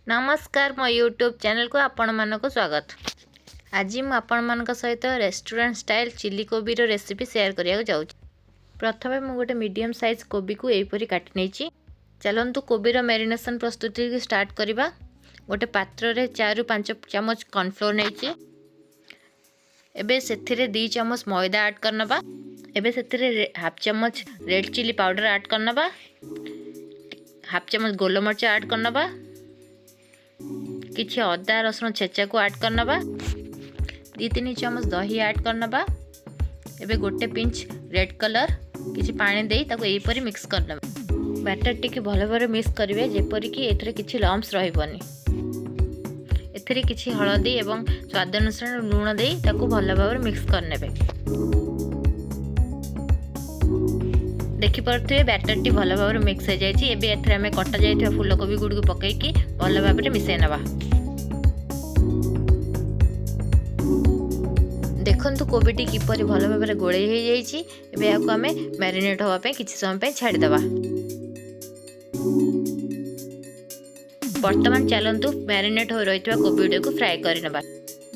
ନମସ୍କାର, ମୋ ୟୁଟ୍ୟୁବ୍ ଚ୍ୟାନେଲକୁ ଆପଣମାନଙ୍କୁ ସ୍ୱାଗତ। ଆଜି ମୁଁ ଆପଣମାନଙ୍କ ସହିତ ରେଷ୍ଟୁରାଣ୍ଟ ଷ୍ଟାଇଲ୍ ଚିଲି କୋବିର ରେସିପି ସେୟାର କରିବାକୁ ଯାଉଛି। ପ୍ରଥମେ ମୁଁ ଗୋଟେ ମିଡ଼ିୟମ୍ ସାଇଜ୍ କୋବିକୁ ଏହିପରି କାଟି ନେଇଛି। ଚାଲନ୍ତୁ, କୋବିର ମ୍ୟାରିନେସନ୍ ପ୍ରସ୍ତୁତି ଷ୍ଟାର୍ଟ କରିବା। ଗୋଟେ ପାତ୍ରରେ 4ରୁ 5 ଚାମଚ କର୍ଣ୍ଣଫ୍ଲୋର୍ ନେଇଛି। ଏବେ ସେଥିରେ 2 ଚାମଚ ମଇଦା ଆଡ଼୍ କରିନେବା। ଏବେ ସେଥିରେ ହାଫ୍ ଚାମଚ ରେଡ଼୍ ଚିଲି ପାଉଡ଼ର ଆଡ଼୍ କରିନେବା, ହାଫ୍ ଚାମଚ ଗୋଲମରିଚ ଆଡ଼୍ କରିନେବା, କିଛି ଅଦା ରସୁଣ ଛେଚାକୁ ଆଡ଼୍ କରିନେବା, 2-3 ଚାମଚ ଦହି ଆଡ଼୍ କରିନେବା। ଏବେ ଗୋଟେ ପିଞ୍ଚ ରେଡ଼୍ କଲର୍, କିଛି ପାଣି ଦେଇ ତାକୁ ଏହିପରି ମିକ୍ସ କରିନେବା। ବ୍ୟାଟର୍ ଟିକେ ଭଲ ଭାବରେ ମିକ୍ସ କରିବେ, ଯେପରିକି ଏଥିରେ କିଛି ଲମ୍ପସ୍ ରହିବନି। ଏଥିରେ କିଛି ହଳଦୀ ଏବଂ ସ୍ୱାଦ ଅନୁସାରେ ଲୁଣ ଦେଇ ତାକୁ ଭଲ ଭାବରେ ମିକ୍ସ କରିନେବେ। ଦେଖିପାରୁଥିବେ, ବ୍ୟାଟର୍ଟି ଭଲ ଭାବରେ ମିକ୍ସ ହେଇଯାଇଛି। ଏବେ ଏଥିରେ ଆମେ କଟା ଯାଇଥିବା ଫୁଲକୋବି ଗୁଡ଼ିକୁ ପକାଇକି ଭଲ ଭାବରେ ମିଶାଇ ନେବା। ଦେଖନ୍ତୁ, କୋବିଟି କିପରି ଭଲ ଭାବରେ ଗୋଳେଇ ହେଇଯାଇଛି। ଏବେ ଏହାକୁ ଆମେ ମ୍ୟାରିନେଟ୍ ହେବା ପାଇଁ କିଛି ସମୟ ପାଇଁ ଛାଡ଼ିଦେବା। ବର୍ତ୍ତମାନ ଚାଲନ୍ତୁ, ମ୍ୟାରିନେଟ୍ ହୋଇ ରହିଥିବା କୋବି ଗୁଡ଼ିକୁ ଫ୍ରାଏ କରିନେବା।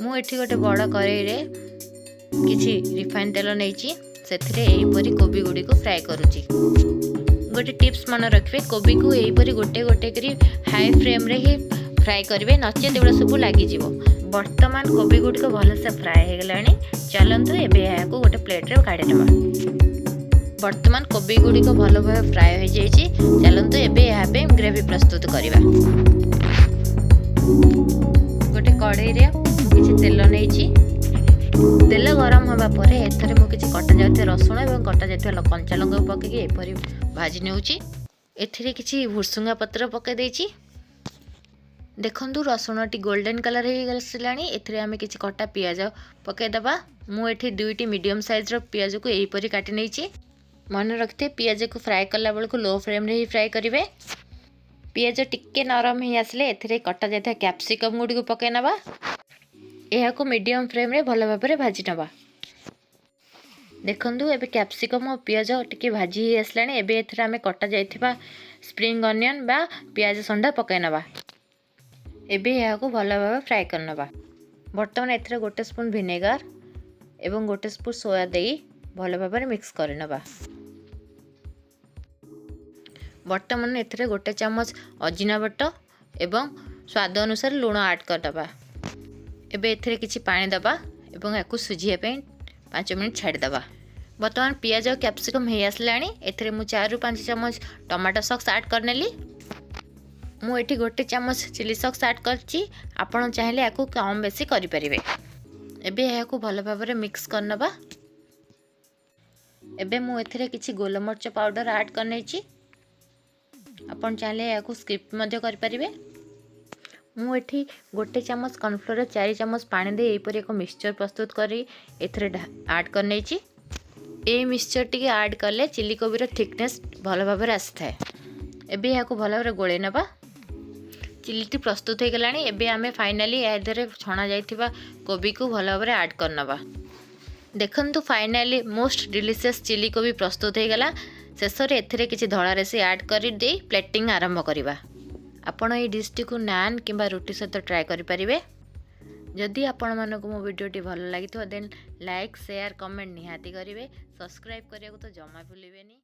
ମୁଁ ଏଠି ଗୋଟେ ବଡ଼ କରେଇରେ କିଛି ରିଫାଇନ୍ ତେଲ ନେଇଛି। ସେଥିରେ ଏହିପରି କୋବି ଗୁଡ଼ିକୁ ଫ୍ରାଏ କରୁଛି। ଗୋଟେ ଟିପ୍ସ ମନେ ରଖିବେ, କୋବିକୁ ଏହିପରି ଗୋଟେ ଗୋଟେ କରି ହାଇ ଫ୍ଲେମ୍ରେ ହିଁ ଫ୍ରାଏ କରିବେ, ନଚେତ୍ ଏଗୁଡ଼ା ସବୁ ଲାଗିଯିବ। ବର୍ତ୍ତମାନ କୋବି ଗୁଡ଼ିକ ଭଲସେ ଫ୍ରାଏ ହେଇଗଲାଣି। ଚାଲନ୍ତୁ, ଏବେ ଏହାକୁ ଗୋଟେ ପ୍ଲେଟ୍ରେ କାଢ଼ି ନେବା। ବର୍ତ୍ତମାନ କୋବି ଗୁଡ଼ିକ ଭଲ ଭାବେ ଫ୍ରାଏ ହୋଇଯାଇଛି। ଚାଲନ୍ତୁ, ଏବେ ଏହା ପାଇଁ ଗ୍ରେଭି ପ୍ରସ୍ତୁତ କରିବା। ଗୋଟେ କଢ଼େଇରେ ମୁଁ କିଛି ତେଲ ନେଇଛି। ତେଲ ଗରମ ହେବା ପରେ ଏଥିରେ ମୁଁ କିଛି କଟା ଯାଉଥିବା ରସୁଣ ଏବଂ କଟା ଯାଇଥିବା କଞ୍ଚା ଲଙ୍କାକୁ ପକାଇକି ଏପରି ଭାଜି ନେଉଛି। ଏଥିରେ କିଛି ଭୃସୁଙ୍ଗା ପତ୍ର ପକାଇ ଦେଇଛି। ଦେଖନ୍ତୁ, ରସୁଣଟି ଗୋଲ୍ଡେନ୍ କଲର୍ ହେଇଆସିଲାଣି। ଏଥିରେ ଆମେ କିଛି କଟା ପିଆଜ ପକାଇଦେବା। ମୁଁ ଏଠି ଦୁଇଟି ମିଡ଼ିୟମ୍ ସାଇଜ୍ର ପିଆଜକୁ ଏହିପରି କାଟି ନେଇଛି। ମନେ ରଖିଥିବେ, ପିଆଜକୁ ଫ୍ରାଏ କଲା ବେଳକୁ ଲୋ ଫ୍ଲେମ୍ରେ ହିଁ ଫ୍ରାଏ କରିବେ। ପିଆଜ ଟିକେ ନରମ ହେଇ ଆସିଲେ ଏଥିରେ କଟା ଯାଇଥିବା କ୍ୟାପ୍ସିକମ୍ ଗୁଡ଼ିକୁ ପକାଇ ନେବା। ଏହାକୁ ମିଡ଼ିୟମ୍ ଫ୍ଲେମ୍ରେ ଭଲ ଭାବରେ ଭାଜି ନେବା। ଦେଖନ୍ତୁ, ଏବେ କ୍ୟାପ୍ସିକମ୍ ଓ ପିଆଜ ଟିକେ ଭାଜି ହେଇ ଆସିଲାଣି। ଏବେ ଏଥିରେ ଆମେ କଟା ଯାଇଥିବା ସ୍ପ୍ରିଙ୍ଗ ଅନିଅନ୍ ବା ପିଆଜ ସଣ୍ଡା ପକାଇ ନେବା। ଏବେ ଏହାକୁ ଭଲ ଭାବେ ଫ୍ରାଏ କରିନେବା। ବର୍ତ୍ତମାନ ଏଥିରେ ଗୋଟେ ସ୍ପୁନ୍ ଭିନେଗାର ଏବଂ ଗୋଟେ ସ୍ପୁନ୍ ସୋୟା ଦେଇ ଭଲ ଭାବରେ ମିକ୍ସ କରିନେବା। ବର୍ତ୍ତମାନ ଏଥିରେ ଗୋଟେ ଚାମଚ ଅଜିନାବଟ ଏବଂ ସ୍ୱାଦ ଅନୁସାରେ ଲୁଣ ଆଡ଼୍ କରିଦେବା। ଏବେ ଏଥିରେ କିଛି ପାଣି ଦେବା ଏବଂ ଏହାକୁ ସିଝିବା ପାଇଁ 5 ମିନିଟ୍ ଛାଡ଼ିଦେବା। ବର୍ତ୍ତମାନ ପିଆଜ କ୍ୟାପ୍ସିକମ୍ ହେଇ ଆସିଲାଣି। ଏଥିରେ ମୁଁ 4ରୁ 5 ଚାମଚ ଟମାଟୋ ସକ୍ସ ଆଡ଼୍ କରିନେଲି। ମୁଁ ଏଠି ଗୋଟେ ଚାମଚ ଚିଲି ସକ୍ସ ଆଡ଼୍ କରିଛି। ଆପଣ ଚାହିଁଲେ ଏହାକୁ କମ୍ ବେଶୀ କରିପାରିବେ। ଏବେ ଏହାକୁ ଭଲ ଭାବରେ ମିକ୍ସ କରିନେବା। ଏବେ ମୁଁ ଏଥିରେ କିଛି ଗୋଲମରିଚ ପାଉଡ଼ର ଆଡ଼୍ କରିନେଇଛି। ଆପଣ ଚାହିଁଲେ ଏହାକୁ ସ୍କିପ୍ ମଧ୍ୟ କରିପାରିବେ। ମୁଁ ଏଠି ଗୋଟେ ଚାମଚ କର୍ଣ୍ଣଫ୍ଲୋରରେ 4 ଚାମଚ ପାଣି ଦେଇ ଏହିପରି ଏକ ମିକ୍ସଚର୍ ପ୍ରସ୍ତୁତ କରି ଏଥିରେ ଆଡ଼୍ କରିନେଇଛି। ଏହି ମିକ୍ସଚର୍ ଟିକେ ଆଡ଼୍ କଲେ ଚିଲି କୋବିର ଥିକନେସ୍ ଭଲ ଭାବରେ ଆସିଥାଏ। ଏବେ ଏହାକୁ ଭଲ ଭାବରେ ଗୋଳେଇ ନେବା। ଚିଲିଟି ପ୍ରସ୍ତୁତ ହୋଇଗଲାଣି। ଏବେ ଆମେ ଫାଇନାଲି ଏହା ଦେହରେ ଛଣା ଯାଇଥିବା କୋବିକୁ ଭଲ ଭାବରେ ଆଡ଼୍ କରିନେବା। ଦେଖନ୍ତୁ, ଫାଇନାଲି ମୋଷ୍ଟ ଡିଲିସିୟସ୍ ଚିଲି କୋବି ପ୍ରସ୍ତୁତ ହୋଇଗଲା। ଶେଷରେ ଏଥିରେ କିଛି ଧଳା ରାଶି ଆଡ଼୍ କରିଦେଇ ପ୍ଲେଟିଂ ଆରମ୍ଭ କରିବା। ଆପଣ ଏଇ ଡିଶ୍ଟିକୁ ନାନ୍ କିମ୍ବା ରୁଟି ସହିତ ଟ୍ରାଏ କରିପାରିବେ। ଯଦି ଆପଣମାନଙ୍କୁ ମୋ ଭିଡ଼ିଓଟି ଭଲ ଲାଗିଥିବ, ଦେନ୍ ଲାଇକ୍, ସେୟାର, କମେଣ୍ଟ ନିହାତି କରିବେ। ସବସ୍କ୍ରାଇବ୍ କରିବାକୁ ତ ଜମା ଭୁଲିବେନି।